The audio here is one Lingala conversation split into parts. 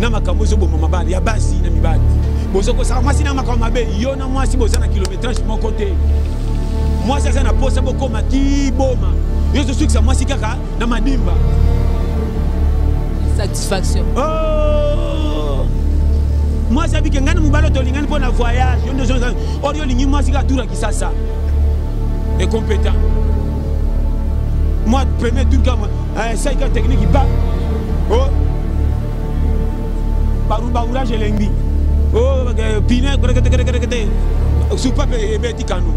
Na makambo ezoboma mabala ya basi na mibali, bozokosaka mwasi na makambo mabe. Yo na mwasi boza na kilométrage moko te. Mwasi aza na posa bokoma ti boma, yo ozosukisa mwasi kaka na madimba. Satisfaction. Oh! Mwasi abike ngai na mobali oyo tolingani mpo na voyage, yo nde or yo olingi mwasi kaka tour ya Kisasa incompétent. Moi premier tour kama saika technique ba oh baroulage elengi oh pine kete soupape ebeti kano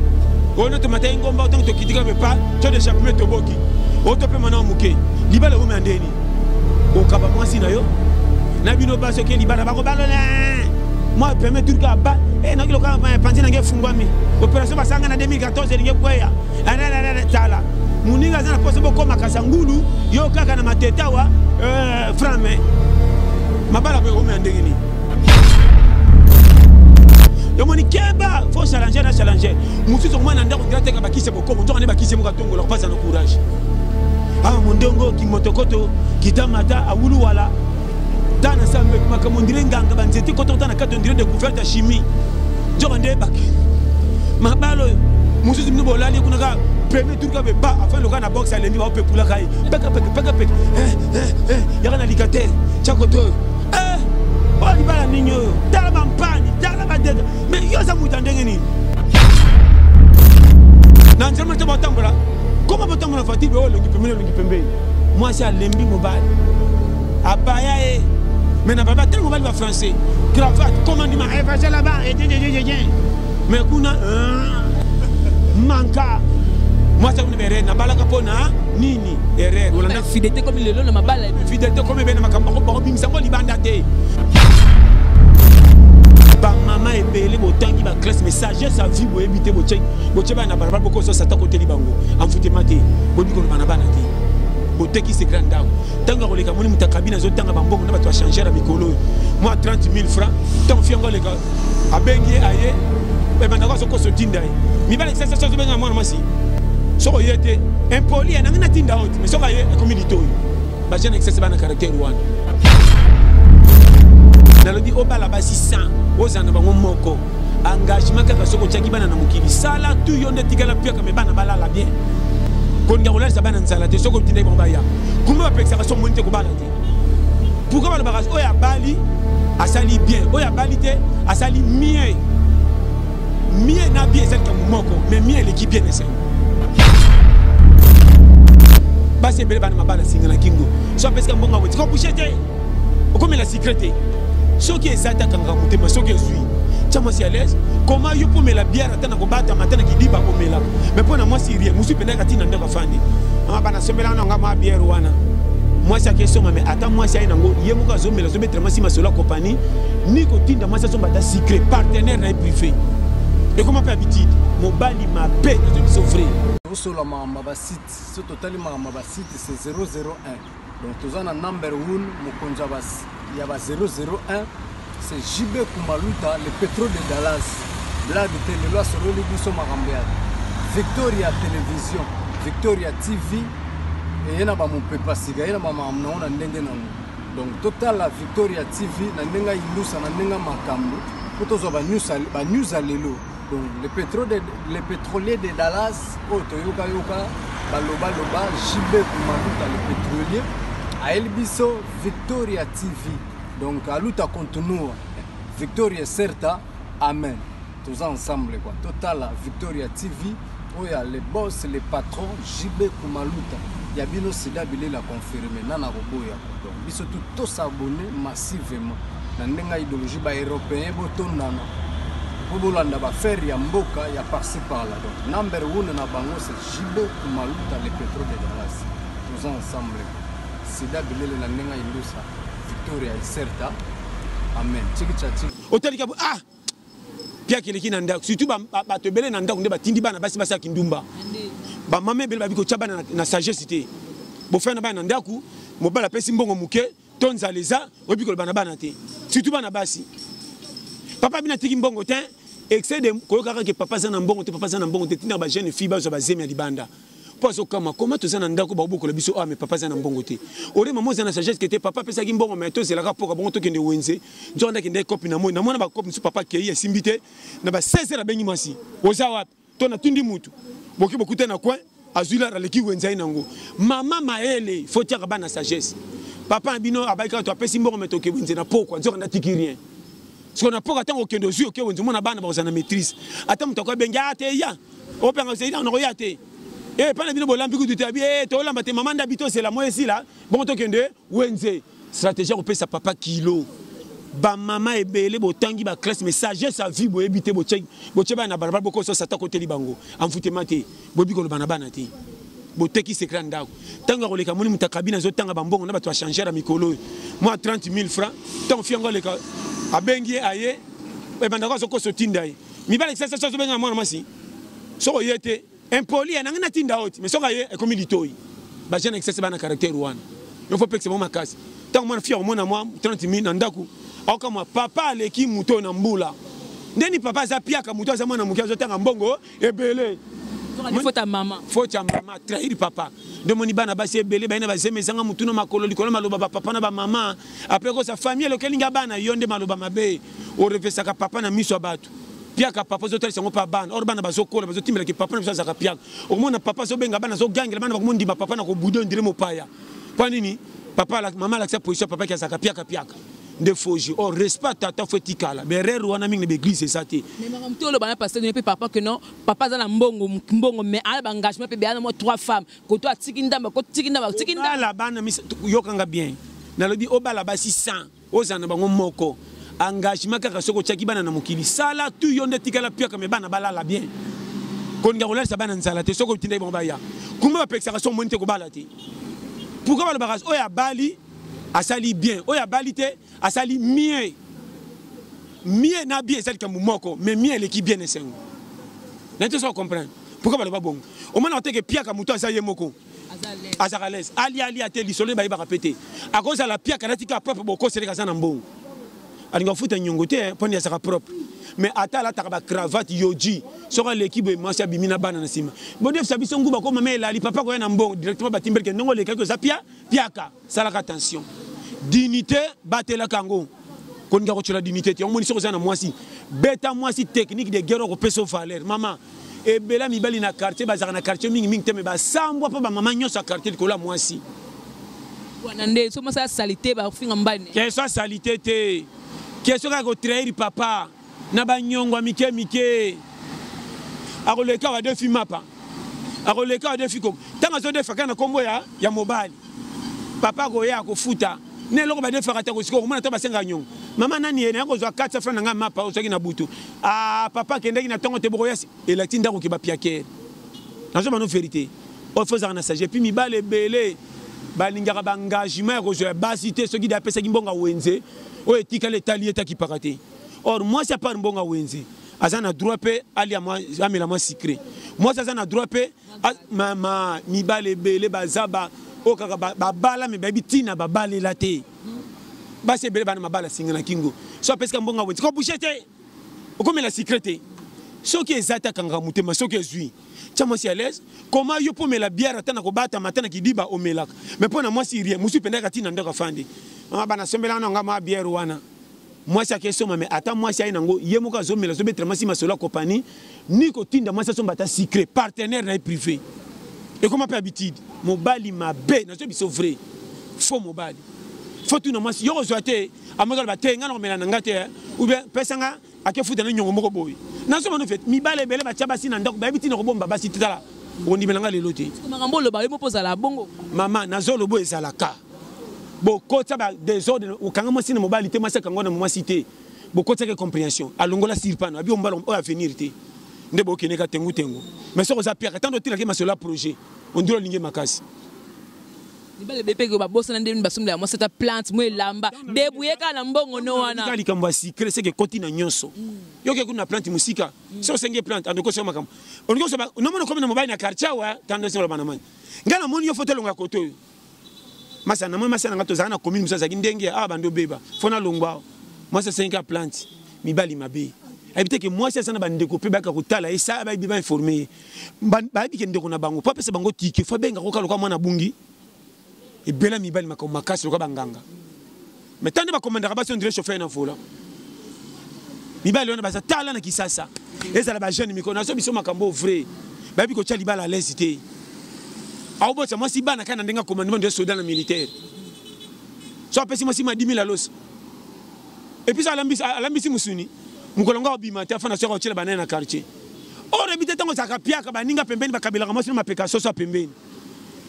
oyo tomata ye ngomba ntango tokitika me pa to d'échappement toboki oyo topema na moke. Libala ekomi ya ndeni okaba mwasi na yo na bino basi oke libala bakobalola. Moi premier tour kaka ba nayoki lokola panzi nange efungwami. Opération basanga na 2014 elingi ekweya. Tala moninga aza na poso bokoma Kasangulu, yo kaka na matetawa frame. Mabala boye ekomi ya ndenge nini? Yomoni keba fo challenger na challenger mosusu okomona na ndako ndira teka bakisi ya bokongo, nzoka nde bakisi moko atongola kopasa na courage. Awa mondongo kimotokoto kitamata awulu wala ta na sambe makambo ndire nganga banzete kotokota na kati ondire découverte ya chimie, nzoka nde baki mabala oyo mosusu bino bolali kuna kaka premier tour kaka ba afin loka na boxe alembi baopepulaka ye pekapeke pekapeke yaka na likatere tiakoto oyo oyo libala nini oyo. Tala bampani, tala badede, mais yo oza moto ya ndenge nini? Na nzela moko te batambola koma botambola voiture oyo elongi pembeni, elongi pembeni. Mwasi alembi mobali abaya ye mais na baba tala mobali ba français cravate commandement evaja là-bas mais kuna manka mwasi akuna berere nabalaka mpo na nini erreur. Olanda fidélité comme lelo na mabala. Fidélité comme ebele na makambo bakobimisa ngo libanda te. Bamama ebele botangi baclasse mais sagesse ya vie boyebi te. Botie bana na balabala, bokososa ata koteli bango envoûtement te, boyebi koloba na bana te. Boteki secret ndako ntango ya koleka moni moto akabine azotanga bambongo na bato ya changer ya mikolo oyo mwa 30 000 francs. Ntango fi yango aleka abengi ye aye ebandako azokosa otinda ye mibale kisasa so azobenga mwana mwasi soki oye te impoli ya nangi natinda oyo te, mais soki aye ekomi litoyi. Bajeune excès bana caractère wana nalobi obala basi 100 ozala na bango moko engagement kaka soki otiaki bana na mokili sala tu yo nde tikala piaka me bana balala bien. Kolinga kolalisa bana nzala te. Soki otindaki bango baya kumba bapekisaka so omoni te kobala te. Pourquoi balobaka oyo abali asali bien, oyo abali te asali mieux? Mieux na bien eza likambo moko, mais mieux eleki bien esengo. Basi ebele bana mabala singa na kingo so apesika mbongo yango tika obouche te, okomela secret te. Soki eza te akangaka motema, soki ezwi tia mwasi à l'aise. Koma yo mpo omela bière ata na kobatama ata na kidiba omela, mais mpo na mwasi rien. Mosusu mpenza kati na ndako afandi mama bana asombelanga na nga mwa bière wana, mwasi akesoma mais ata mwasi aye nango ye moko azomela, azobetela mwasi masolo ya kompani ni kotinda mwasi asomba ata secret partenaire na ye privé ekoma mpe habitude. Mobali mabe nazo biso vrai. Tosola makambo ya basite. So totali makambo ya basite, c'est 001. Donc toza na number 1 mokonzi ya ba 001, c'est JB Kumaluta, le pétrole de Dallas. Blague te, lelo asololi biso makambo ya Victoria Télévision, Victoria TV eye na bamopepa sika ye na bamakambo nango na ndenge nango. Donc totala Victoria TV na ndenge ayindusa na ndenge makambo mpo tozwa banews ya lelo. Donc le pétrolier de Dallas oyo toyokayoka balobaloba, JB Kumaluta le pétrolier ayeli biso Victoria TV. Donc aluta continua, Victoria certa, amen. Toza ensemble quoi. Totala Victoria TV oyo ya le boss, le patron JB Kumaluta ya bino sida bilela confirmé nana koboya. Donc biso tout tosabonner massivement na ndenge ya idéologie baeuropéen botondana mpo bolanda baaffaire ya mboka ya par-ci par-là. Donc number one na bango, c'est JB Kumaluta le pétrole de Dallas. Toza ensemble, sida bilele na ndenge ya indusa Victoria Iserta, amen. Tiki cha tiki. Otalika ah piaki eleki na ndako, surtout bato ebele na ndako nde batindi bana basi basalaki ndumba. Bamama ebele babi kotya bana na sagesse te. Bofai na bana na ndako, mobali apesi mbongo moke to nzala eza, oyebi koloba na bana te, surtout bana basi. Papa bino atiki mbongo te, excès de koyoka kaka ke papa aza na mbongo te, papa aza na mbongo te, tindaka bajeune fille bazwa bazemi ya libanda. Mpo azokama koma toza na ndako baobokola biso awa, me papa aza na mbongo te. Ore mama oza na sagesse kete papa apesaki mbongo, me tozelaka mpoka bongo tokende wenze. Nzoka nde akendaki kopi na moi, namona bakopi mosusu papa akei esimbi te. Na ba 16 heures abengi mwasi, oza wapi? To natundi mutu boki bokuta na coin, azwi lara aleki wenze aye nango. Mama mayele fo tiaka bana sagesse. Papa na bino abayaki kaka to apesi mbongo me toke wenze na pokwa, nzoka nde atiki rien. Sikoyo na pokwa ntango okende ozwi oke wenze, omona bana bakozala na maîtrise. Ata moto akobengi a te ya opanga ozali nakoya te. Epai na bino bolambi kutu te, abi tolamba te, mama nde abi tozela moi esila bongo tokende wenze. Stratégie ya kopesa papa kilo. Bamama ebele botangi ba classe mais sagesse ya vie boyebi te, botie bana na balabala bokoso sata koteli bango envoûtement te, boyebi koloba na bana te, boteki secret ya ndako. Ntango ya koleka moni moto akabina azotanga bambongo na bato ya changer ya mikolo oyo mwa 30 000 francs. Ntango fi yango aleka abengi ye aye ebandako azokosa otinda ye mibale kisasa so azobenga mwana mwasi soki oye te impoli ya nanga natinda oti, mais soki aye ekomi litoi. Bajeune excès bana caractère wana yo faut pekisa bango makasi. Ntango mwana fi akomona mwa 30 000 na ndako aokamwa papa aleki moto oyo na mbula ndeni papa aza piaka moto aza mwana moke azotanga mbongo ebele. Faute ya mama, faute ya mama trahir papa. Nde omoni bana basi ebele baye na bazemi ezanga motu na makolo likolo maloba bapapa na bamama. Apres kosa famille elokeli nga bana yo nde maloba mabe orevesaka papa na miso ya bato. Piaka papa ozotalisa yango mpa bana, or bana bazokola bazotimbelaki papa na biso azalaka piaka. Okomona papa azobenga bana azogangela bana bakomondima papa na kobude ondire mopaya. Mpo nini? Papa mama alakisa position papa ki azalaka piaka piaka nde foji. Or respect tata fo etikala berere wana mingi na baeglise eza te. Mais makambo te oloba na pasteur mpe papa que non papa aza na mbongo mbongo mais ala ba engagement mpe beya na mwa 3 femmes koto atiki ndamba kotiki ndamba atiki ndamba. Obala bana yokanga bien nalobi obala basi 100 ozala na bango moko engagement kaka soki otiaki bana na mokili sala tu yo nde tikala piaka me bana balala bien. Kolinga kolalisa bana nzala te soki otindaki bango baya kumba bapekisaka so omoni te kobala te. Pourquoi balobaka oyo abali asali bien, oyo abali te asali mieux? Mieux na bien ezali likambo moko, mais mieux eleki bien esengo. Na te so comprendre pourquoi baloba bongo. Omona te ke piaka moto aza ye moko azaka l'aise alia alia te lisolo bayebaka pe te akozala piaka nati ka propre bokoseleka aza na mbongo alinga kofuta nyongo te mpo nde azaka propre. Mais ata alataka ba cravate yoji soki aleki boye mwasi abimi na bana na nsima bodefisa biso nguba ko mama elali papa koya na mbongo directement batimbeleke ndongo olekaki oza pia piaka. Salaka attention dignité batelaka yango kolinga kotyola dignité te. Omoni soki oza na mwasi beta mwasi technique de guerre okopesa valeur. Mama ebela mibali na quartier bazalaka na quartier mingi mingi te me basambwa mpo bamama nyonso ya quartier likolo ya mwasi wana nde so mwasi asalite bafinga mbani question asalite te, question kaka kotrahir papa na banyongo ya mike mike. Akoleka wa defi mapa, akoleka wa defi kom ntango azodefa kaka na nkombo ya mobali papa akoya akofuta na eloko badefaka te kosika okomona to basengaka nyongo. Mama nani ye naye kozwa 400 francs na ngai mapa ozwaki na butu. Ah papa akendaki na ntongo te bokoya elati ndako ke bapiakere. Nazoba no vérité oyo fo ozalaka na sage. Puis mibale ebele balingaka baengagement ya kozwa ya basi te soki de apesaki mbongo ya wenze oyo etikali etali ye takipaka te. Or mwasi apart mbongo ya wenze aza na droit mpe alia amela mwa sucré. Mwasi aza na droit mpe mama mibale ebele baza ba oyo kaka babala me bayebi ntina babalela te. Basi ebele bana mabala singa na kingo so apesika mbongo ya wenze kobouche te okomela sucré te. Soki eza te akangaka motema soki ezwi tia mwasi à l'aise. Comment yo mpo omela bière ata na kobatama ata na kidiba omelaka mais mpo na mwasi rien mosusu mpenza kati na ndako afandi mama bana sombelanga na nga mwa bière wana mwasi akesoma mais ata mwasi aye nango ye moko azomela azobetela mwasi masolo ya compagnie ni kotinda mwasi asomba ata sucré partenaire na ye privé ekoma mpe habitude. Mobali mabe nazo biso vrai faux mobali faux tuna mwasi yo kozwa te amoki aloba te nga na komela na nga te ou bien pesa nga akefuta na nyongo moko boye. Nazo bano fait mibale ebele batia basi na ndako bayebi tina kobomba basi te tala okondimela nga lelo te. Makambo oloba yo moko ozala bongo. Mama nazoloba ezalaka bokotisa ba désordre okanga mwasi na mobali te mwasi akanga na mwasi te bokotisaka compréhension alongola sirpano abi ombala oyo avenir te nde bokendeka tengu tengu mais soki oza piaka tango otilaki masolo ya projet ondiri olingi makasi. Mibale bepeke babosana nde basombela mwasi ata plante mo elamba débrouiller kaka na mbongo no wana. Kaka likambo ya sucré seke ekoti na nyonso. Yo ke kuna plante mosika soki osengi plante andoko osala makambo olingi osoba nomona okomi na mobali na quartier awa tando esengola bana mani ngai namoni yo foto elonga kote oyo masa namoni masa na ngai tozalaka na commune mosusu azalaki ndenge awa bandi obeba fo nalongwa awa mwasi asengi ka plante mibali mabe. Ayebi te ke mwasi aza na bandeko mpe bayaka kotala ye, sa bayebi bainforme ye, bayebi ke ndeko na bango mpo apesa bango tike fo abenga koka lokola mwana abungi. Ebela mibali makambo makasi lokola banganga, mais ntango nde bakomandaka basi, on dirait chauffeur na volant. Mibali wana baza tala na Kisasa, ezala bajeune mikolo nazo biso makambo vrai, bayebi kotya libala à l'aise te. Aobotisa mwasi bana kaka na ndenge akomandema nde soda na militaire. So apesi mwasi ma 10 000 alosi, et puis alambisi, alambisi musuni mokolo ngo abima te, afanda soki akotyela banani na quartier. Or ebi te, ntango ozalaka piaka baninga pembeni, bakabelaka mwasi na mapeka soso ya pembeni.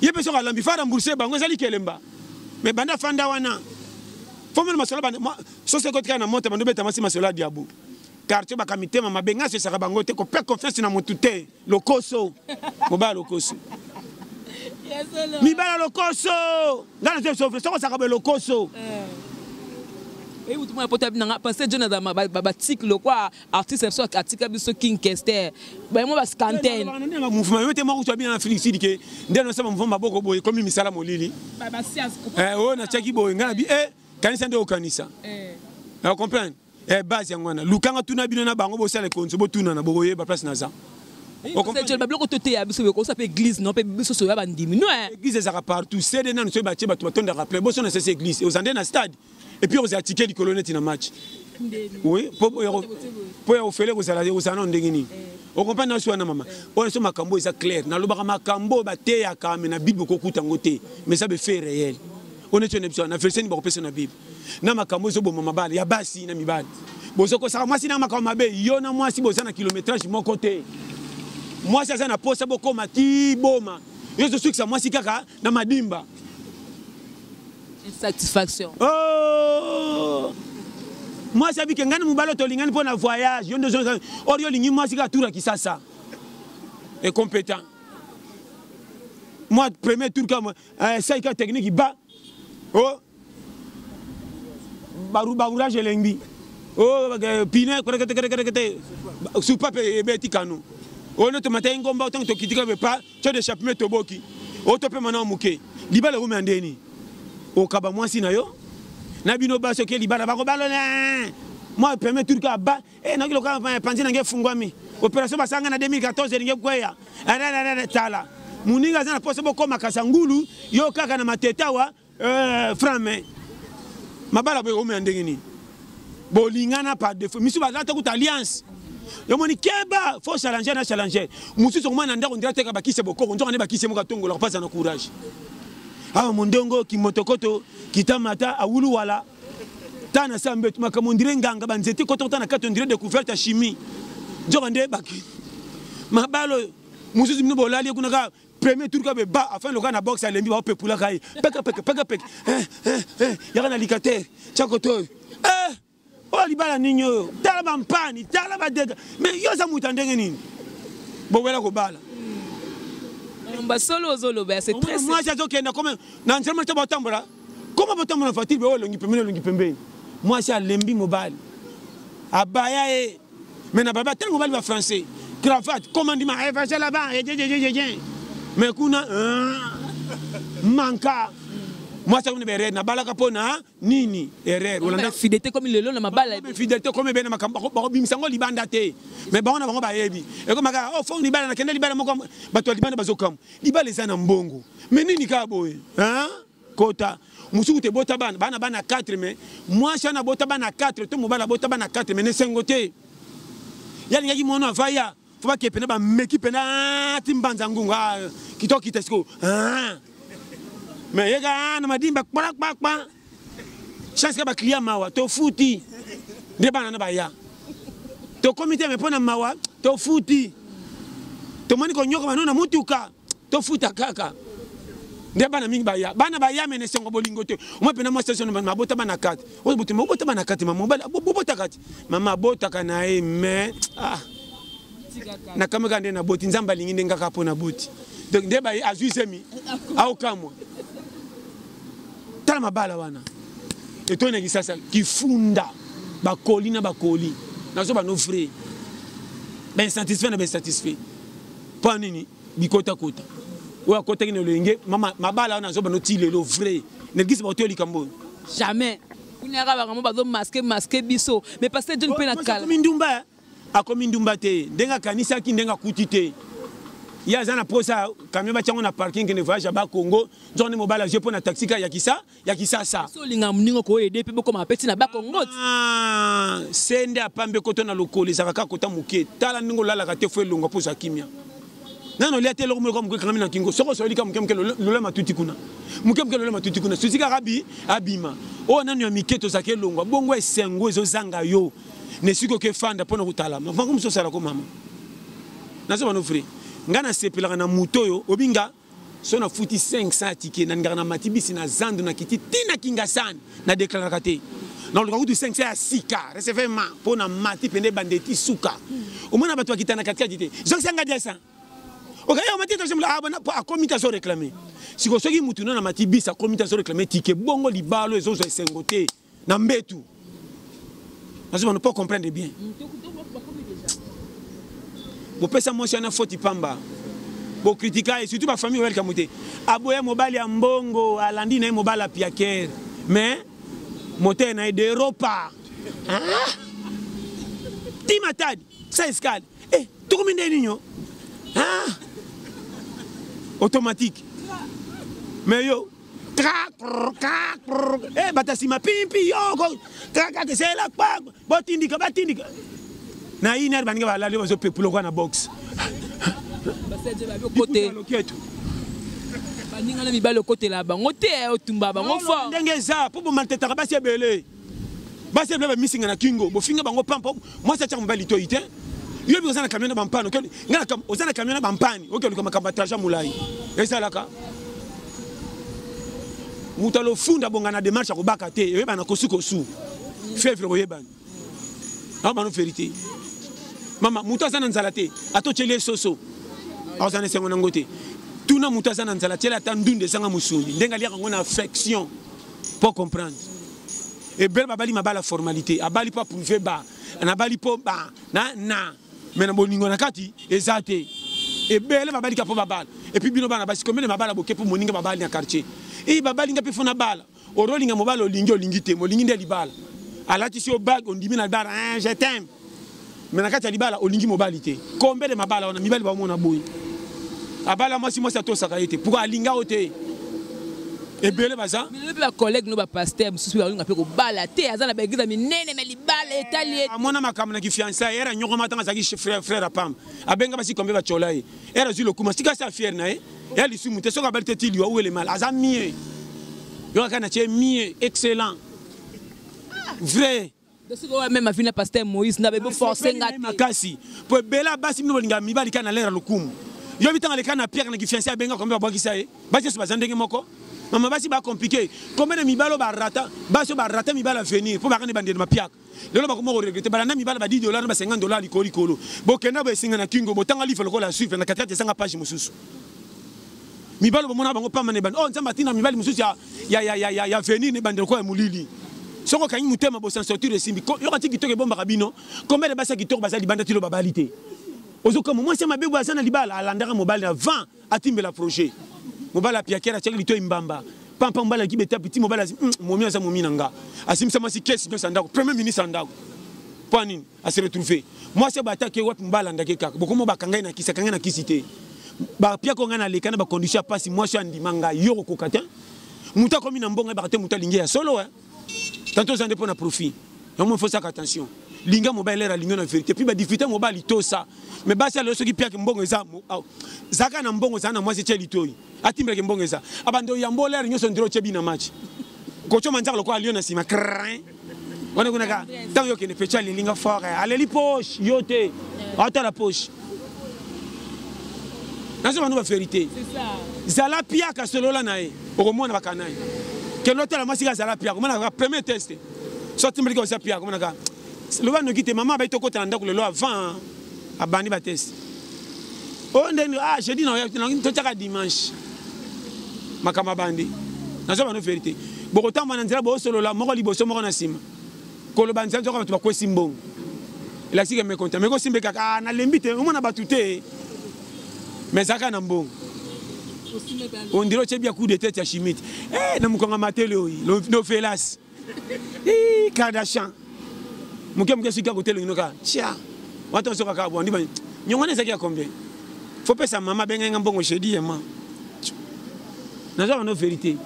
Ye mpe soki alambi, fa rembourse bango, ezali kelemba. Mais banda afanda wana, fomona masolo soso ekotikala na moto, bando obeta mwasi masolo ya diabu. Quartier baka mitema mabe, ngai asesaka bango te, kopia confiance na motu te. Lokoso, mobala lokoso, mibala lokoso, ngai nazo sofre soki osaka boye lokoso. Eyi mutu mwana pota nanga parce John aza batike lokwa artiste biso atika biso King Kester bayemo bascantene. Mouvement yo te moko twa bina na Afrique Sud ke nde nasala mouvement maboko boye ekomi misala molili oyo natiaki boye, ngai na bi kanisa nde okanisa comprendre base yango wana. Lukanga tuna bino na bango, bosala ekonzo, botunana, bokoyeba place naza. Babiloko toteya biso boye, kosa mpe église no mpe biso soya bandimi no. Église ezalaka partout. Cd nanu soki batie bato batondaka plein, bosona sese église oza nde na stade, et puis ozala ticket likolo neti na match. Oui, po ya ofele kozala kozala nano ndenge nini okomprendre na so wana. Mama oyo so makambo eza clair, nalobaka makambo oyo bateyaka, me na Bible okokuta yango te, mais eza befaits réel. Oyo neti oyo na biso na verset nini bakopesa na Bible na makambo ezoboma mabala ya basi na mibali? Bozokosaka mwasi na makambo mabe. Yo na mwasi boza na kilométrage moko te. Mwasi aza na posa bokoma ti boma, yo ozosukisa mwasi kaka na madimba. Insatisfaction. Oh! Mwasi abike ngani mobali oyo tolingani mpo na voyage, yo nde or yo olingi mwasi kaka tour ya Kisasa. Incompétent. Moi premier tour kama saika technique ba oh baroulage elengi, oh pine kete soupape ebeti kano oyo nde tomata ngomba, ntango tokitika bepa tuyau d'échappement toboki oyo topema na moke. Libala ekomi ya ndeni, okaba mwasi na yo na bino basi oke libala bakobalona. Moi premier tour ka ba nayoki lokola panzi nange efungwami, opération basanga na 2014 elingi ekweya. Tala moninga aza na poso bokoma kasa ngulu, yo kaka na matete awa frame mabala boye ekomi ya ndenge nini? Bolingana par défaut, misu baza te kuta alliance. Yomoni keba, faut challenger na challenger mosusu okomona na ndako ndira teka bakisi ya bokoko, nzoka nde bakisi moko atongola kopasa na courage. Awa mondongo kimotokoto kitamata awulu wala ta na sa mbeto makambo ondire nganga banzete kotokota na kati, ondire découverte ya chimie, nzoka nde baki mabala oyo mosusu bino bolali kuna kaka premier tour kaka ba afin loka na boxe alembi, baopepulaka ye peke peke peke peke, yaka na likatere tiakoto oyo. Oyo libala nini oyo? Tala bampani, tala badega, mais yo oza moto ya ndenge nini bowela kobala? Basolo ozoloba, c'est très Mwasi azokenda kome na nzela moko batambola, koma botambola na voiture oyo elongi pembeni, elongi pembeni. Mwasi alembi mobali, abaya ye, mais na baba tala mobali bafrançais, cravate, commandement evage là-bas, mais kuna manka mwasi akomi na berere nabalaka mpo na nini? Erreur olanda. Fidélité comme lelo na mabala. Fidélité comme ebene makambo bakobimisa yango libanda te, mais bango na bango bayebi. Ekomaka oh fo libala nakende libala moko, bato ya libanda bazokamwa, libala eza na mbongo, mais nini kaka boye hein? Kota mosuku te, bota bana, bana bana 4, mais mwasi wana bota bana 4 to mobali abota bana 4, mais nesengo te. Ye alingaki mwana avaya fo bakee pena bameki pena ti mbanza ngungu kitoko kita sikoyo, mais yeka na madimba kpakpakpa chance ka baclient mawa tofuti nde bana na baya tokomi te, me mpo na mawa tofuti, tomoni konyoka bano na mutuka, tofuta kaka nde bana mingi baya, bana baya mene esengo bolingo te. Omoi mpena mwasi station mabota bana 4 oyo boto mobota bana 4, mama mobali bobotaka te, mama abotaka na ye, mais ah nakamwe kaka nde naboti, Nzambe alingi nde ngaka mpo naboti. Donc nde baye azwi zemi aokamwa. Tala mabala wana etoyi na Kisasa kifunda bakoli na bakoli nazo bano vrai bainsatisfait na bainsatisfait. Mpo nini bikotakota oyo akotaki na loyenge mama mabala wana nazo bano ti lelo vrai na église bakotoya likambo oyo. Jamais, kuna yaka bango bazo masque masque biso, mais pasteur John mpe na kala mindumba. Akomi ndumba te ndenge akanisaki, ndenge akuti te. Ye aza na posa camion batia yango na parking kende voyage ya ba Congo, nzoka nde mobali azwi mpo na taxi ka ya kisa ya Kisasa. So olinga moninga ko aider pe bokoma pe ti na ba Congo. Ah, se nde apambe koto na lokolo ezalaka kaka kota moke. Tala ndenge olalaka te fo elongwa mpo ozwa kimia. Nano olia te eloko moko moke ekangami na kingo. Soki osoli kaka moke moke lola matuti kuna. Moke moke lola matuti kuna. Susi kaka abi abima. Oyo nano ya mike tozalaka elongwa. Bongo esengo ezozanga yo. Na esika oke fanda mpo na kotala. Makambo mosusu osala ko mama. Nazo bano vrai. Nga nasepelaka na moto oyo obinga so nafuti 500 ya ticket nalingaka na mati bisi na zando na kiti ti na Kingasani na deklaraka te. Naluka kutu 500 ya sika recevez ma mpo na mati pende ebanda eti suka. Omona bato bakita na katikati te. Zongisa nga 200. Okay, yo mati tozo ah bona akomi ta zo réclamer. Siko soki mutu na mati bis akomi ta zo réclamer ticket bongo libalo ezo zo esengo te na mbetu. Nazo bano pour comprendre bien. Bopesa mwasi wana foti pamba. Bo critika et surtout ba famille oyalika mute. Aboya mobali ya mbongo alandi na ye mobali ya piaker. Mais moteur na ye de Europa. Ah! Ti Matadi, sa escale. Eh, tokomi nde nini yo? Ah! Automatique. Mais yo eh, bato ya nsima pimpi yo kakakesela kpa botindika batindika na iner baninga balali bazopepula kwa na box loketo baninga na mibali okotela bango te otumba bango fort ndenge eza mpo bomaltetaka basi ebele basi ebele bamisinga na kingo bofinga bango pampa mwasi atiaka mobali litoi te yo bi oza na camion na bampani nga oza na camion na bampani oke oluka makambo ya trajet molai ezalaka moto alofunda bonga na démarche akobaka te eyebana kosu kosu fièvre koyebana awa bano verité mama moto aza na nzala te ata otyeli ye soso akozala na esengo nango te tuna moto aza na nzala tyela ata ndunda ezanga mosuni ndenge aliaka yango na affection po comprendre ebele babali mabala formalité abali mpo approuve ba nabali mpo ba na na me na bolingo na kati eza te ebele babali ka mpo babala epuis bino bana basi combien de mabala boke mpo moninga babali na quartier e babali nga mpe fo nabala orolinga mobali olingi olingi te molingi nde libala alatisi yo bague ondimi na libala hein, je t'aime me na kati ya libala olingi mobali te combien de mabala wana mibali baomona boye abala mwasi mwasi atosaka ye te pourquoi alinga yo te ebele baza lelo mpe bacollègue no bapaster mosusu mpe balinga mpe kobala te aza na baeglise ya minene me libala etali ye amona makambo na kifiansa ere anyokoma ntango azalaki frère frère apamba abenga basi kombe batyola ye ere azwi lokuma sika asi afiere na ye ya lisumu te soki abali te ti liwa uele mal aza mieux yo kaka na tie mieux excellent vrai sikoyo meme avina pasteur Moïse na bebo force nga te makasi po ebele ya basi bino bolinga mibali kaka na lere ya lokumu yo bitanga leka na pierre na kifianse abenga kombe babwakisa ye basi nyonso baza ndenge moko mama basi ba compliqué combien de mibali oyo barata basi oyo barata mibali avenir mpo bakani bandende mapiaka lelo bakoma koregrete balanda mibali ba 10 dollar na ba 50 dollar likolo likolo bokenda boesinga na kingo botanga livre lokola suivre na katikati ezanga page mosusu mibali bomona bango pamba na ebandi oh nzambe atinda mibali mosusu ya, ya, ya, ya, ya, ya venir na ebandi lokola ya molili soki okangi motema bosan sortir esimbi yoka ti kitoko ebombaka bino combien de basi ya kitoko baza libanda tilo babali te ozokama mwasi ya mabe boye aza na libala alandaka mobali avant atimbela projet mobali apiakere atiaki litoi mbamba pampa mobali alaki betapi ti mobali momi aza momi na nga asimbisa mwasi kesi nyonso ya ndako premier ministre ya ndako mpo nini a se retrouver mwasi abataki wapi mobali alandaki kaka bokomo bakanga ye na kisi akanga na kisi te bapiaka ngai naleka na bacondition ya mpasi mwasi andima ngai yo kokoka te moto akomi na mbongo ayebaka te moto alingi ya solo eh. tanto oza nde mpo na profit yango mofo osaka attention linga mobali lere alingi na vérité puis badifficulté mobali tosa mais basi aloyo soki piake mbongo eza zaka na mbongo eza na mwasi tie litoi atimbelaki mbongo eza abanda oyambo lere nyonso ndire otye bina match kotyo manzaka lokola lion na nsima crin wana kuna kaka ntango yo okende pecho aleli nga fort eh. aleli poche yo te aotala poche nazo bano baverité zala piaka solola na ye okomona bakana ye kende otala mwasi kaka zala piaka omonaka premier test so atimbeliki oza piaka omonaka loba noki te mama abai tokota na ndako lelo avant abandi batest oyo ndeni ah jeudi na totiaka dimanche makambo abandi nazo bano verité bokotamba na nzela bosolola moko liboso moko na nsima koloba nzela nzoka bato bakwesi mbongo elakisi ke mekonta meko simbe kaka ah, nalembi te omona bato te mais ezalaka na mbongo ondire otye bia coup de tete ya chimite eh, na mokonga matele oyo novelas Kardashian moke moke soki akotelengino kaka tia Wata ozoka kaka bwandi ba nyongo wana ezalaki ya combien? Faut pesa mama benga nga mbongo jeudi ya ma. Naza bano verité.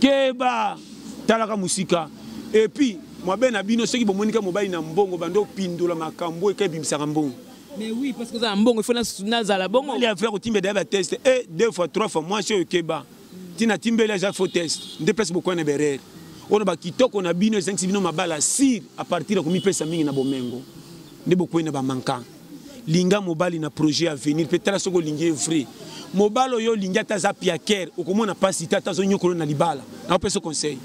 Keba talaka musika. Et puis mwabe na bino soki bomoni ka mobali na mbongo bando pindola makambo eka ebimisaka mbongo. Mais oui, parce que za mbongo il faut nazala bongo. Il y a frère otimbe da ba test et deux fois trois fois moi je keba. Tina timbele ja faux test. Nde place beaucoup na berere. Ono ba kitoko na bino ezangisi bino mabala sir à partir ya komipesa mingi na bomengo. Nde bokwei na ba manquant. Linga mobali na projet à venir pe tala soki olingi ye vrai. Mobali oyo olingi ata aza piaker okomona pasi te ata azonyokolo na libala. Nakopesa conseil.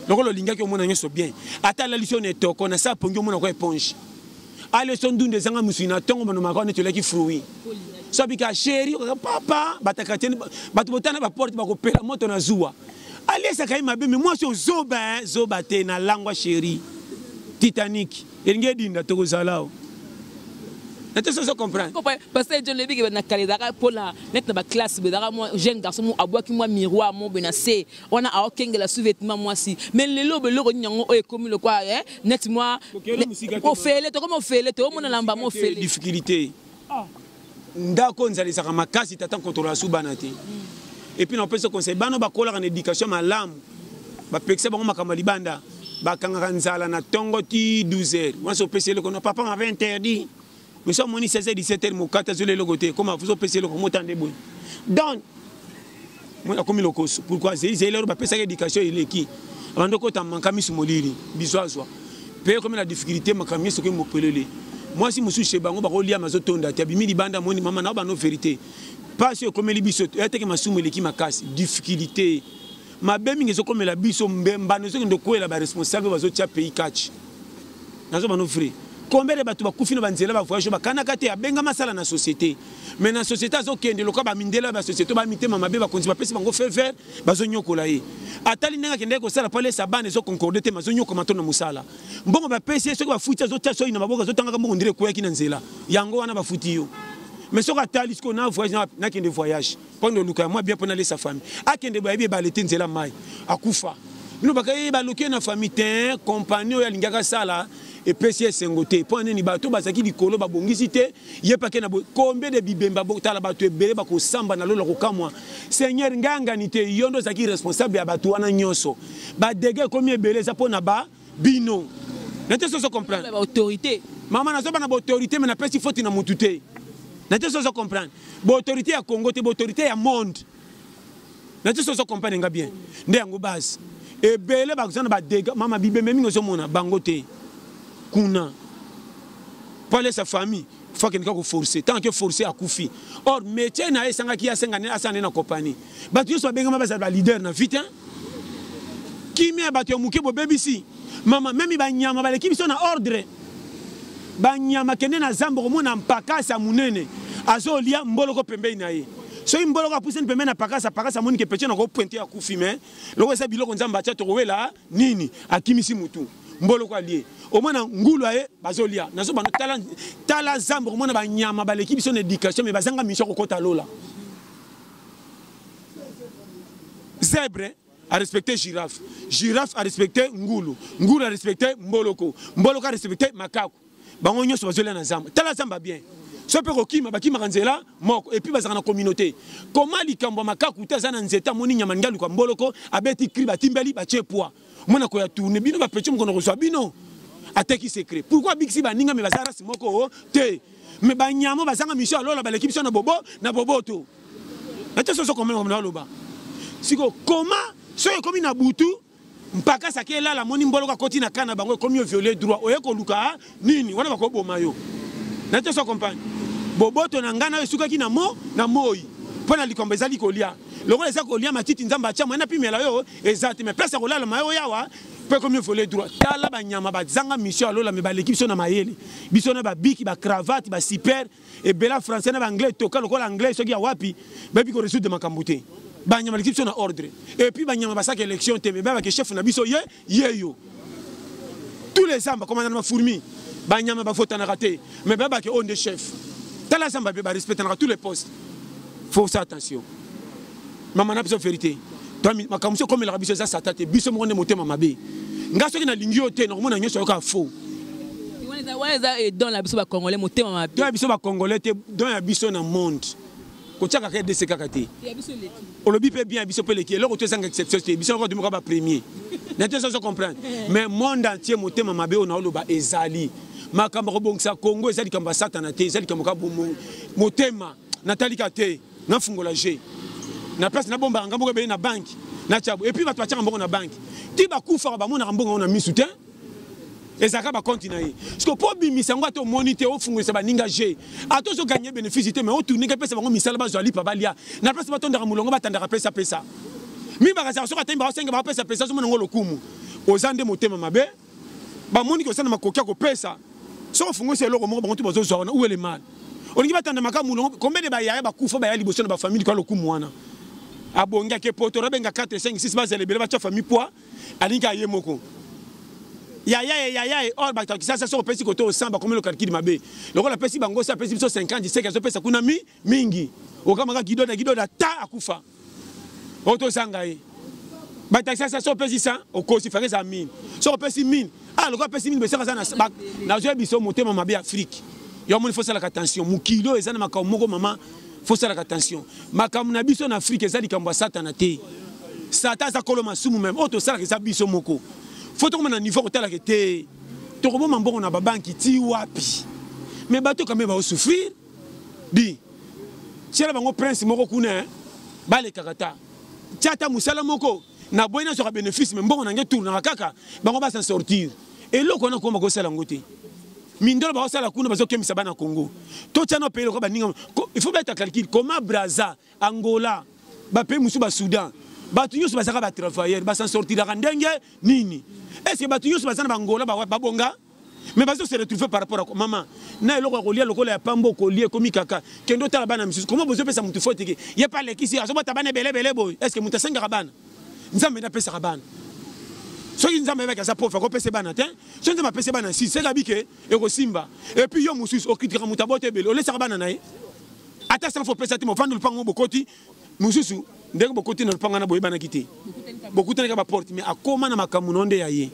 Lokola olingaki omona nyonso bien. Ata alalisi yo na etoko na sa pongi omona kwa éponge. Aleso ndunda ezanga mosuni na ntongo banomaka wana neti olaki fruit. So abika chéri papa bataka te bato botana ba porte bakopela moto na zuwa. Aliesaka ye mabe me mwasi ozoba zoba te na langwa chéri. Titanic elingi edinda tokozala o. Na te sozo comprendre. Parce que John Lebike na kala ezalaka mpona neti na baklasse ezalaka mwa jeune garçon mo abwaki mwa miroir mo boye na se wana aokengela sous-vêtement mwasi mais lelo beloko nini yango oyo ekomi lokwa neti mwa ofele tokomi ofele toomona na mbama ofele difficulté ndako nzala ezalaka makasi tata nkotola su bana te. Et puis napesa conseil bana bakolaka na éducation malamu bapekisa bango makambo ya libanda bakangaka nzala na ntongo ti 12 heures mwasi opesi eloko na papa m'avait interdit mais so amoni 16 17 heures mokata azoli eloko te koma fuso opesi eloko motande boye donc akomi lokoso pourquoi zeli zeli lero bapesaka éducation eleki abandi okota manka misu molili bizwazwa mpe ekomi na difficulté makambo nyonso ekomi mopelele mwasi mosusu chez bango bakolia mazotonda te abimi libanda amoni mama na bano vérité mpasi ekomeli biso eteke masumu eleki makasi difficulté mabe mingi ezokomela biso mbano ezokende kokwela baresponsable bazotia pays catch nazo bano vrai combien de bato bakufi na banzela bavoyage bakanaka te abengama asala na société mais na société azokende lokola bamindele ya basociété bamitema mabe bakonzi bapesi bango feu vert bazonyokola ye atali ndenge akendaki kosala mpo alesa bana ezoconcorde te mazonyokoma to na mosala mbongo bapesi ye soki bafuti azotia soi na maboko azotangaka mbongo ndire ekweyaki na nzela yango wana bafuti yo mais soki atali sikoyo na voyage nakende voyage mpo ndoluka ya mwa bien mpo nalesa famille akende boye ayebi ebale te nzela mai akufa bino bakaye baloki ye na famille te kompani oyo alingaki asala epesi esengo te mpo nini bato bazalaki likolo babongisi te ye pake na combien de bibemba tala bato ebele bakosamba na lola kokamwa seigneur ngangani te yo nde ozalaki responsable ya bato wana nyonso badege ekomi ebele eza mpo na ba bino na te sozo comprendre autorité mama nazoba na baautorité me napesi foti na mutu te na te sozo comprendre baautorité ya Congo te baautorité ya monde na te sozo comprendre nga bien nde yango base ebele baza na badega mama bibembe mingi ozomona bango te kuna po alesa famille fo akende kaka koforce tant que force akufi or métier na ye esangaki ye asenga asala nde na compagnie bato nyonso babengama bazala baleader na vie te kimia ya bato ya moke bobebisi mama meme banyama baleki biso na ordre banyama kende na zamba okomona mpakasa monene azolia mboloko pembeni na ye soki mboloko apusani pembeni na pakasa pakasa amoni ke pece na kopointe akufi me loko eza biloko nzambe atya tokowela nini akimisi mutu mboloko alie omona ngulu aye bazolia nazo bano tala, tala zamba okomona banyama baleki biso na éducation me bazanga mission kokota lola zèbre a respecté girafe girafe a respecté ngulu ngulu a respecté mboloko mboloko a respecté makaku bango nyonso bazolia na zamba tala zamba bien so mpe kokima bakimaka nzela moko epuis bazalaka na communauté koma likambo ya makaku te aza na nzete amoni nyama alingi aluka mboloko abeti cri batimbeli batie poids mwana koya tourne bino bapeti mokono kozwa bino ateki secret pourquoi abikisi baninga me baza race moko te me banyama bazanga mission ya lola baleki biso na bobo na boboto na te soso komema na oloba siko koma soki ekomi na butu mpaka saki elala amoni mboloko akoti na kana bango ekomi yo viole droit oye koluka nini wana bakoboma yo na te so compagne boboto na ngai nayo esukaki na mo na moi mpo na likambo ezali kolia lokola eza kolia matiti nzambe atya moye napimela yo eza te mais place ya kolala mayo yawa mpo ekomi vole droit tala banyama bazanga mission ya lola me baleki biso na mayele biso na babiki bacravate basiper ebela français na baanglais toka lokola anglais soki ya wapi bayebi koresoudre makambo te banyama baleki biso na ordre et puis banyama basaka élection te me bayebake chef na biso ye ye yo tous les zamba komanda na bafourmi banyama bavotanaka te me bayebake oyo nde chef tala zamba mpe barespectanaka tous les postes faut ça attention mama na biso vérité makambo mosusu ekomelaka biso eza sata te biso moko nde motema mabe nga soki nalingi yo te nakomona nyonso yoka faux. Wana eza don na biso bacongolais, motema mabe. Don ya biso bacongolais te, don ya biso na monde. Kotia kaka RDC kaka te. Olobi mpe bien, biso mpe eleki. Eloko to ezanga exception te, biso moko tomoka bapremier na te, ozo comprendre. Mais monde entier, motema mabe oyo naoloba ezali makambo ya kobongisa Congo. Eza likambo ya Satana te, eza likambo ka motema. Natalika te, nafungola g na place nabombaka nga moko ebele na banque, natya. Et puis bato batiaka mbongo na banque ti bakufaka, bamonaka mbongo yango na misu te, ezalaka bacompte na ye. Parce que mpo obimisa yango, ata omoni te, ofungolisa baninga g, ata ozoganye bénéfice te, mais otourneke, epesa bango misala, bazwa lipa balia na place batondaka molongo, batandaka pesapesa. Mi bakazaka soki atemi baosenga, baopesapesa, ozomona yango lokumu. Oza nde motema mabe. Bamoni kosala makoki ya kopesa. Soki ofungolisa eloko moko, bango to bazozwa wana. Où est le mal? Olingi batanda makambo molongo? Combien de bayaya bakufa, baya liboso na bafamille kwa lokumu wana? Abongi ake poto, abenga 4, 5, 6, bazala ebele, batya famille poids. Alingi aye moko yaya ye yaya ye. Or bato ya Kisasa, soki opesi kote osamba, bakomi lokalkili mabe. Lokola apesi bango, si apesi biso 50 seke azopesa kuna mi mingi. Okamaka gidoda gidoda ta akufa oyo tozanga ye. Bato ya Kisasa, soki opesi 100, okosi fake eza 1000. Soki opesi 1000, ah, lokola apesi 1000, besaka aza. Nazwa biso motema mabe ya Afrique. Yo moni, fosalaka attention. Mokili oyo eza na makambo moko, mama, fosalaka attention. Makambo na biso na Afrique eza likambo ya Satana te. Satan aza kolo masumu meme. Oyo tosalaka eza biso moko. Fo tokoma na niveau kotalaka te tokoboma mbongo na babanki ti wapi. Mais bato quand même baosouffrir di tiela bango prince moko kuna balekaka ta tia ata mosala moko na boyi, nazwaka bénéfice, mais mbongo na nge tournaka kaka, bango basan sortir. Eloko wana koma kosala yango te. Mindolo bakosala kuna, bazokembisa bana Congo. Totia na pays lokola baninga. Il faut beta calcul comment Braza, Angola, bapays mosusu, Basoudan, bato nyonso bazalaka batravailleur, basan sortiraka ndenge nini? Est ce que bato nyonso baza na Bangola babonga? Mais bazo se retrouver par rapport à mama na eloko ya kolia lokola ya pambo, kolia ekomi kaka. Kende otala bana misusu, comment bozopesa motu fo teke ye pa alekisi, azobota bana ebele ebele boye? Est ce que moto asengaka bana? Nzambe nde apesaka bana. Soki Nzambe ayebaki aza pauvre, akopesa bana te. Soki Nzambe apesi bana si seka bike ekosimba. Et puis yo mosusu okritikaka moto abota ebele, olesaka bana na ye ata sans fo opesa te. Mofandi lopango, bokoti mosusu ndenge bokoti na lopango wana, boyebanaki te, bokutanaki baporte, mais akóma na makambo no nde ya ye.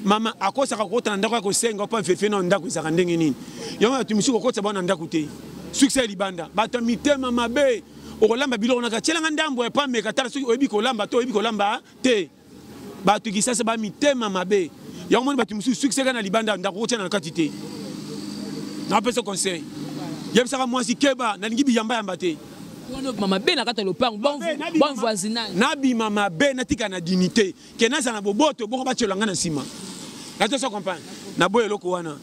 Mama akosaka kokota na ndako ya kosenga mpo avefie na ndako ezalaka ndenge nini. Yango bato misusu kokotisa bango na ndako te. Succès ya libanda, bato ya mitema mabe. Okolamba biloko naka, tielanga ndambo ya pameka, tala soki oyebi kolamba to oyebi kolamba te. Bato Kisasa ba mitema mabe. Yango moni bato mosusu succès kaka na libanda, ndako kotia na kati te. Napesa conseil, yebisaka mwasi: keba, nalingi biyambayamba te. Mabe na kati ya lopango, bon voisinage. Nabima mabe, natika na dignité ke nazala na boboto bongo, batiola nga na nsima. Nato comprendre, naboya eloko wana.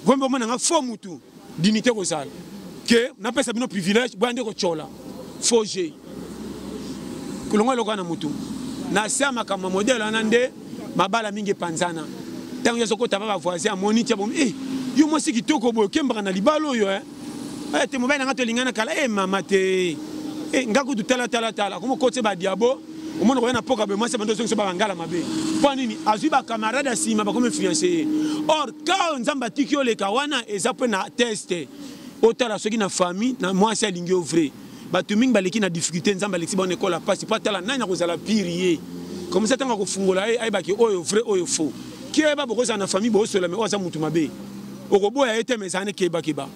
Vombe omona nga fo mutu dignité kozala ke napesa bino privilège, boya nde kotiola faux jeu. Kolongo eloko wana mutu na se ya makambo ya modele wana nde mabala mingi epanzana. Ntango nyonso okota pa bavoisin, amoni tia bomi: eh, yo mwasi kitoko boye, okembaka na libala oyo? Eh, eh, te, mobali na nga tolingana kala. Eh, mama te, eh, nga kutu tala tala tala akoma okotisa badiabo. Omona koya na poka boye, mwasi bando ozongisa bangala mabe. Mpo nini? Azwi bacamarade ya nsima, bakomi influence ye. Or ka oyo Nzambe atiki oleka wana eza mpe na test, otala soki na famille na mwasi alingi yo vrai. Bato mingi baleki na difficulté, Nzambe alekisi bango na ekola mpasi mpo atala nani akozala pire ye. Comme ça, ntango akofungola ye, ayebaki oyo vrai, oyo faux. Keba, bokozala na famille, bosola, mais oyo aza mutu mabe, okoboya ye te, mais ezala ne kebakeba,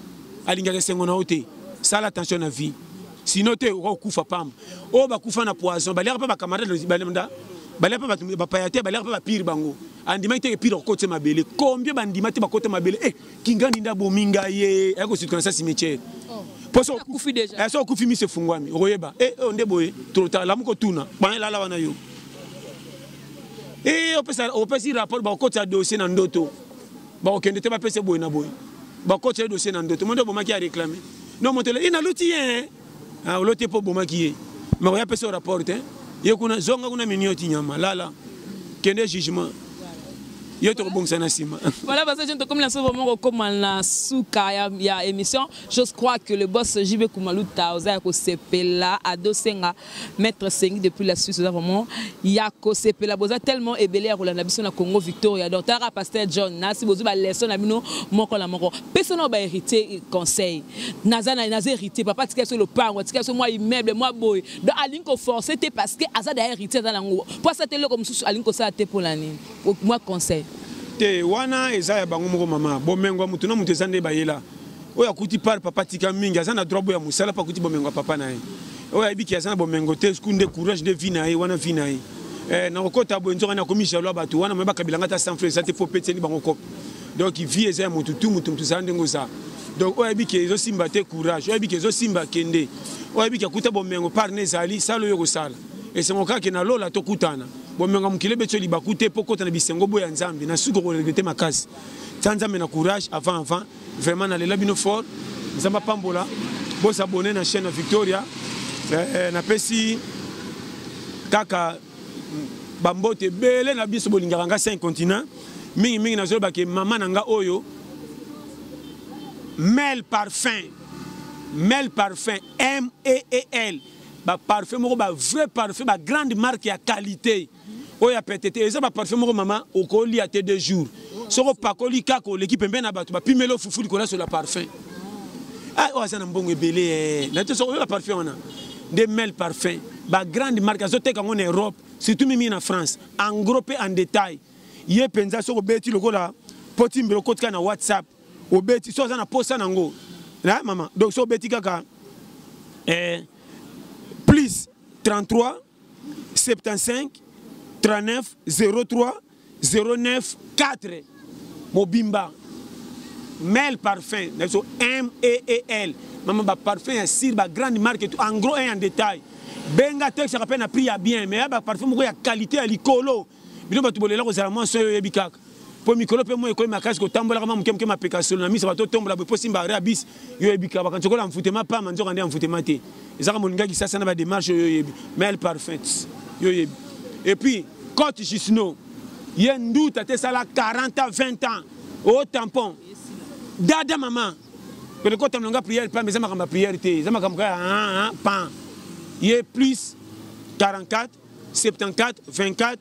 alingaka esengo na yo te. Sala attention na vie, sinon te okokufa pamba. Oyo bakufa na poison, baliaka mpe bacamarade, baliaka mpe bato bapaya te, baliaka mpe bapire. Bango andimaki te pire akokotisa mabele. Combien bandima te bakota mabele? Eh, kingani nde abomi ngai ye, ayaki kosituka na sa cimetière. Po so okufi, miso efungwami, okoyeba e oyo nde boye. Trop tard, lamuka, otuna bana elala wana yo. E opesi rapport, bakokotisa dossier na ndoto, bakokende te, bapesa boye na boye, bakotisa ye dossier na ndoto. Mo nde obomaki, ya réclame no moto e naluti ye. Oloti mpo obomaki ye, mais oya pesa rapport te. Ye kuna, zonga kuna, minioti nyama lala, kende jugement, ye tokobongisa na nsima. Voilà, parce que tokomi na so vraiment kokóma na suka ya émission. Je crois que le boss JB Kumaluta oza ya kosepela. Adosenga maître Sengi depuis la Suisse, oza vraiment ya kosepela. Boza tellement ebele ya kolanda biso na Congo Victoria. Donc talaka pasteur John nasi, bozwi baleçon na bino moko na moko. Pesa na bahéritier conseil. Naza naza héritier, papa atika biso lopango, atika biso mwa immeuble mwa boye. Donc alingi koforce te parce que aza da héritier, aza nango mpo asa te. Eloko mosusu alingi kosala te, mpo na nini? Mwa conseil. Te, wana eza ya bango moko mama. Bomengo ya motu na motu eza nde bayela. Oyo akuti par papa tika mingi aza na droit boya mosala mpo akuti bomengo ya papa na ye. Oyo ayebi ke aza na bomengo te, sku nde courage nde vie na ye, wana vie na ye. Eh, nakokota boye nzoka nakomi jaloux ya bato wana moye bakabila nga ata 100 francs eza te mpo opetieli bango kope. Donc vie eza ya motu tu, motu motu ezala ndenge oza. Donc oyo ayebi ke ezosimba te courage, oyo ayebi ke ezosimba kende. Oyo ayebi ke akuta bomengo par ne ezali, sala oyo okosala. Esengo kaka ke na lola tokutana. Bomengo ya mokili ebeti yo libaku te mpo okota na bisengo boya Nzambe. Na suka oko regretter makasi. Tia Nzambe na courage avant avant. Vraiment nalela bino fort. Nzambe apambola. Bo s'abonner na chaîne ya Victoria. Eh, eh, napesi kaka bambote ebele na biso bolingaka nga 5 continent mingi mingi nazoloba ke mama na nga oyo Mel Parfum, Mel Parfum, M E E L, ba parfum moko ba vrai parfum ba grande marque ya qualité oyo ya pete te. Eza ba parfum moko mama okolia te 2 jours, soki opakoli kaka oleki pembeni na bato bapimeli yo fufu likolo ya solo ya parfum. Ah, oyo aza na mbongo ebele eh. Na te soki oyo ba parfum wana nde Mel Parfum, ba grande marque azoteka yango na Europe, surtout mingi na France, en gros pe en détail. Ye mpenza soki obeti lokola potimbe okotika na WhatsApp obeti so oza na posa nango na mama, donc so obeti kaka plus 33 75 39 03 09 4 mobimba Mel Parfum na biso M E E L mama, ba parfum ya sir, ba grande marque tout en gros et en détail. Benga tekisaka pe na prix ya bien, mais ya ba parfum moko ya qualité ya likolo. Bino bato bolela kozala mwasi oyo oyebi kaka po mikolo mpe moi ekoyi makasi kotambolaka mwa moke moke mapeka solo na miso bato otombola boye mpo simba are abisi yo oyebi kaka bakanisi okola mfutema pamba, nzoka nde ya mfutema te, ezaka molinga kisasa na bademarche oyo oyebi Mel Parfum yo oyebi. Et puis Cote Jusno ye nduta te sala 40 ans 20 ans o tampon dada mama pele kota mlonga prière pamba, eza makambo ya prière te, eza makambo kaka ah, ah, pan ye plus 44 74 24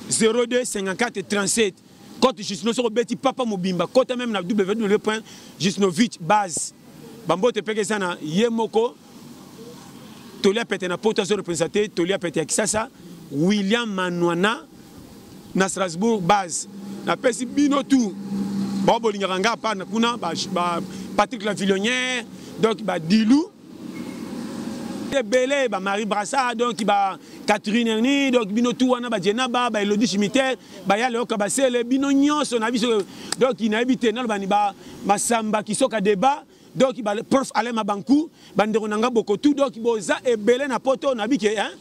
02 54 37 Cote Jusno soko beti papa mobimba kota même na www.jusnovich base bambote peke eza na ye moko tolia pete na poto azo représenter tolia pete ya Kisasa William Manwana na Strasbourg base. Napesi bino tout bao bolingaka nga pa na kuna ba, ba Patrick Lavillonnière donc ba Dilou ebele ba Marie Brassard donc ba Catherine Erni donc bino tout wana ba Djenaba ba Elodie Schmitter ba Yale Oka Basele bino nyonso na biso donc nayebi te naloba ni ba Masamba Kisoka débat donc ba prof Alain Mabankou bandeko na nga bokotu donc boza ebele na poto na bike hein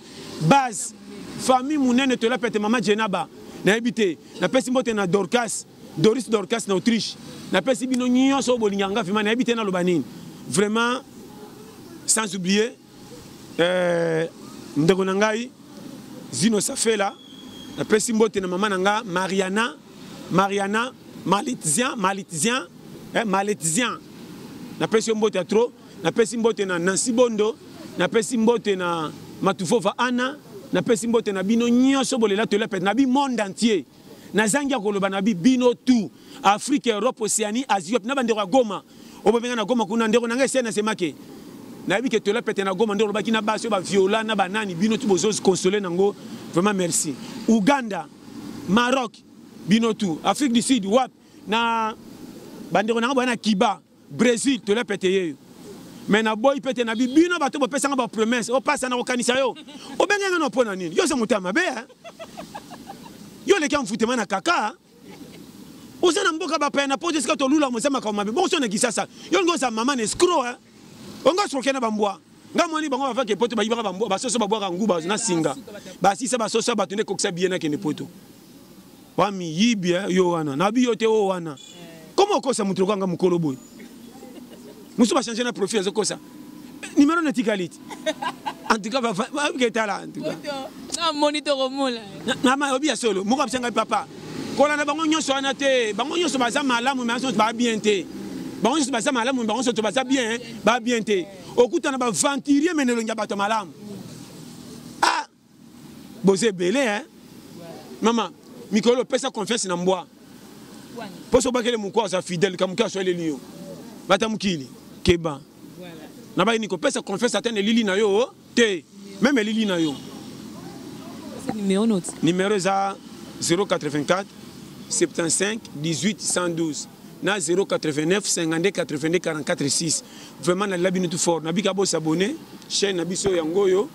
base famille munene tola pete mama Djenaba nayebi te napesi mbote na Dorcas Doris Dorcas na Autriche napesi bino nyonso bolinga nga vraiment nayebi te naloba nini vraiment sans oublier ndeko na ngai Zino Safela napesi mbote na mama na nga Mariana Mariana Malitzian Malitzian Malitzian napesi yo mbote ya trop napesi mbote na Nancy Bondo napesi mbote na Matufova Anna napesi mbote na bino nyonso bolela tolela pete na bi monde entier nazangi ya koloba na bi bino tout Afrique Europe Océanie Asie na bandeko ya Goma obobenga na Goma kuna ndeko na ngai ese na semake nayebi ke tolela pete na Goma nde olobaki na basi oyo baviola na banani bino tu bozo consoler nango vraiment merci Ouganda Maroc bino tout Afrique du Sud wapi na bandeko na ngai boya na Kiba Brésil tolela pete yeyo mais naboyi pete na bino bato bopesanga ba promesse opasa na kokanisa yo obenge nga na mpo na nini yo oza moto ya mabe hein? Yo oleki mfutema na kaka oza na mboka bapaya na poto esika tolula moza makambo mabe bongo so na Kisasa yo olingi oza mama na escroc hein? Onga escroquer na bambwa nga moni bango bavake poto bayibaka bambwa basoso babwaka nguba na singa basisa basoso ya bato nde kokisa biye nakende poto wa miyibi yo wana na biyo te o wana koma okosa moto lokola nga mokolo boye mosusu bachange na profil azokosa numéro netikali ti en tout cas baketala en tout cas namoni tokomona mama obi ya solo moko abisa ngai papa kolanda bango nyonso wana te bango nyonso baza malamu mais nyonso ba bien te bango nyonso baza malamu bango nyonso baza bien ba bien te okutana ba aventurier mais nelongi ya bato malamu ah boza ebele hein mama mikolo opesa confiance na mbwa mpo so obakele mokwa aza fidèle ka moke aswaleli yo bata mokili keba na bayini kopesa confiance ata na elili na yo te meme elili na yo numéro note numéro eza 084 75 18 112 na 089 52 82 44 6. Vraiment nalela bino tout fort. Nabika bosabone chaîne na biso yango oyo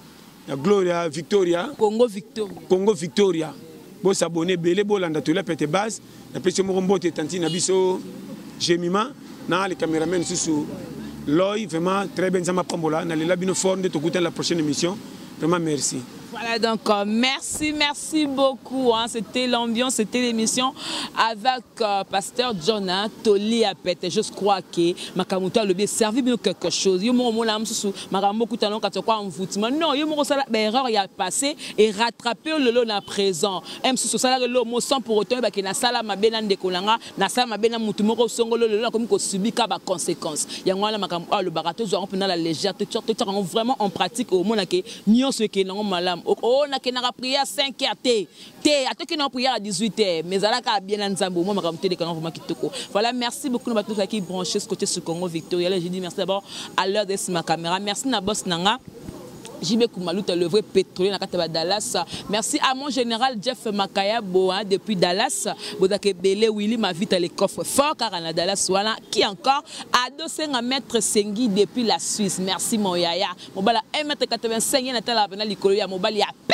ya Gloria Victoria. Congo Victoria. Congo Victoria, bosabone ebele, bolanda tola pete base. Napesi yo moko mbote, tanti na biso Jemima na le cameraman susu Loy. Vraiment très bien, Nzambe apambola. Nalela bino fort. Nde tokutana la prochaine émission. Vraiment merci. Voilà, donc merci, merci beaucoup. Hein. C'était l'ambiance, c'était l'émission avec Pasteur John, hein, Toli Apete. Je crois que makambo alobi servi bien quelque chose. Yo mo mona mususu makambo kutana kati kwa envoûtement. Non, yo mo sala ba erreur ya passé et rattraper le lot na présent. M susu sala le mot sans pour autant ba ke na sala mabe na ndeko nanga, na sala mabe na mutu moko songolo, le lot comme ko subir ka ba conséquences. Yango wana makambo alobaka, tozwa ngo na la légère, to to ngo vraiment en pratique au mona ke nyonso ke nango malamu. O na ke na prière 5 heures te te, atoki na prière à 18 heures, mais ezalaka bien na Nzambe. Moi makambo te lekanga vraiment kitoko. Voilà, merci beaucoup na bato qui branché ce côté sur Congo Victoria. Là, j'ai dit merci d'abord à l'heure de ma caméra, merci na boss nanga JB Koumalouta, le vrai pétrolier na kati ya Dallas. Merci à mon général Jeff Makayabo, hein, depuis Dallas. Bozake Bele Willy Mavita les coffres fort car na Dallas voilà. Qui encore? Ado Senga Maître Sengi depuis la Suisse. Merci mon yaya. Mobala 1m85 na tala pena likolo ya mobali ya pembe.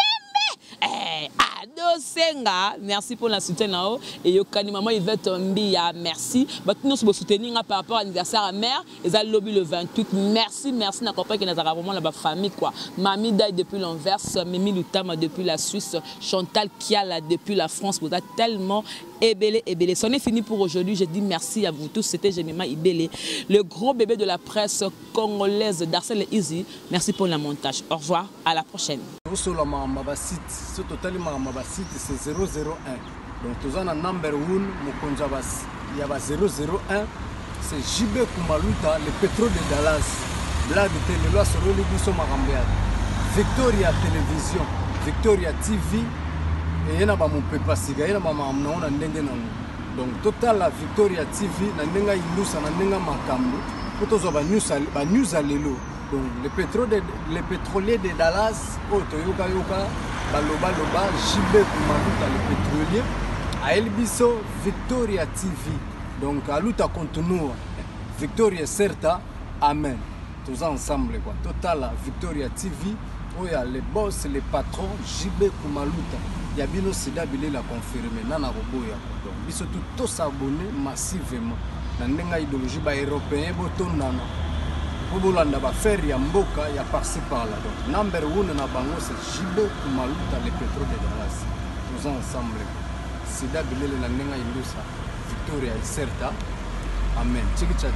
Eh, Ado Senga, merci pour la soutien là-haut. Et yokani maman Yvette Mbia, merci. Bah tout nous soutenir par rapport à l'anniversaire à mère. Ils ont lobby le 28. Merci, merci. N'a compris que nous avons vraiment la famille quoi. Mami Dai depuis l'Anvers, Mimi Lutama depuis la Suisse, Chantal Kiala depuis la France. Vous êtes tellement ébélé, ébélé. C'en est fini pour aujourd'hui. Je dis merci à vous tous. C'était Jemima Ibélé, le gros bébé de la presse congolaise, Darcel Easy. Merci pour le montage. Au revoir, à la prochaine. Osola makambo ba site, so totali makambo ba site, c'est 001. Donc toza na number 1, mokonzi ya ba 001, c'est JB Kumaluta, le pétrole de Dallas. Blague te, lelo asololi biso makambo ya Victoria Télévision, Victoria TV, eye na bamopepa sika, ye na bamakambo nango na ndenge nango. Donc totala Victoria TV na ndenge ayindusa, na ndenge makambo mpo tozwa banews ya lelo. Donc le pétrolier de Dallas oyo toyokayoka balobaloba, JB Kumaluta le pétrolier ayeli biso Victoria TV. Donc aluta continua, Victoria certa, amen. Toza ensemble quoi. Totala Victoria TV oyo ya le boss, le patron JB Kumaluta ya bino sida bilela confirmé nana koboya. Donc biso tu tosabonner massivement na ndenge ya idéologie baeuropéen, botondana po bolanda baaffaire ya mboka ya par-ci par-là. Donc number one na bango, c'est JB Kumaluta, le pétrole de Dallas. Toza ensemble, sida bilele na ndenge ya indusa, Victoria iserta, amen. Chikicha.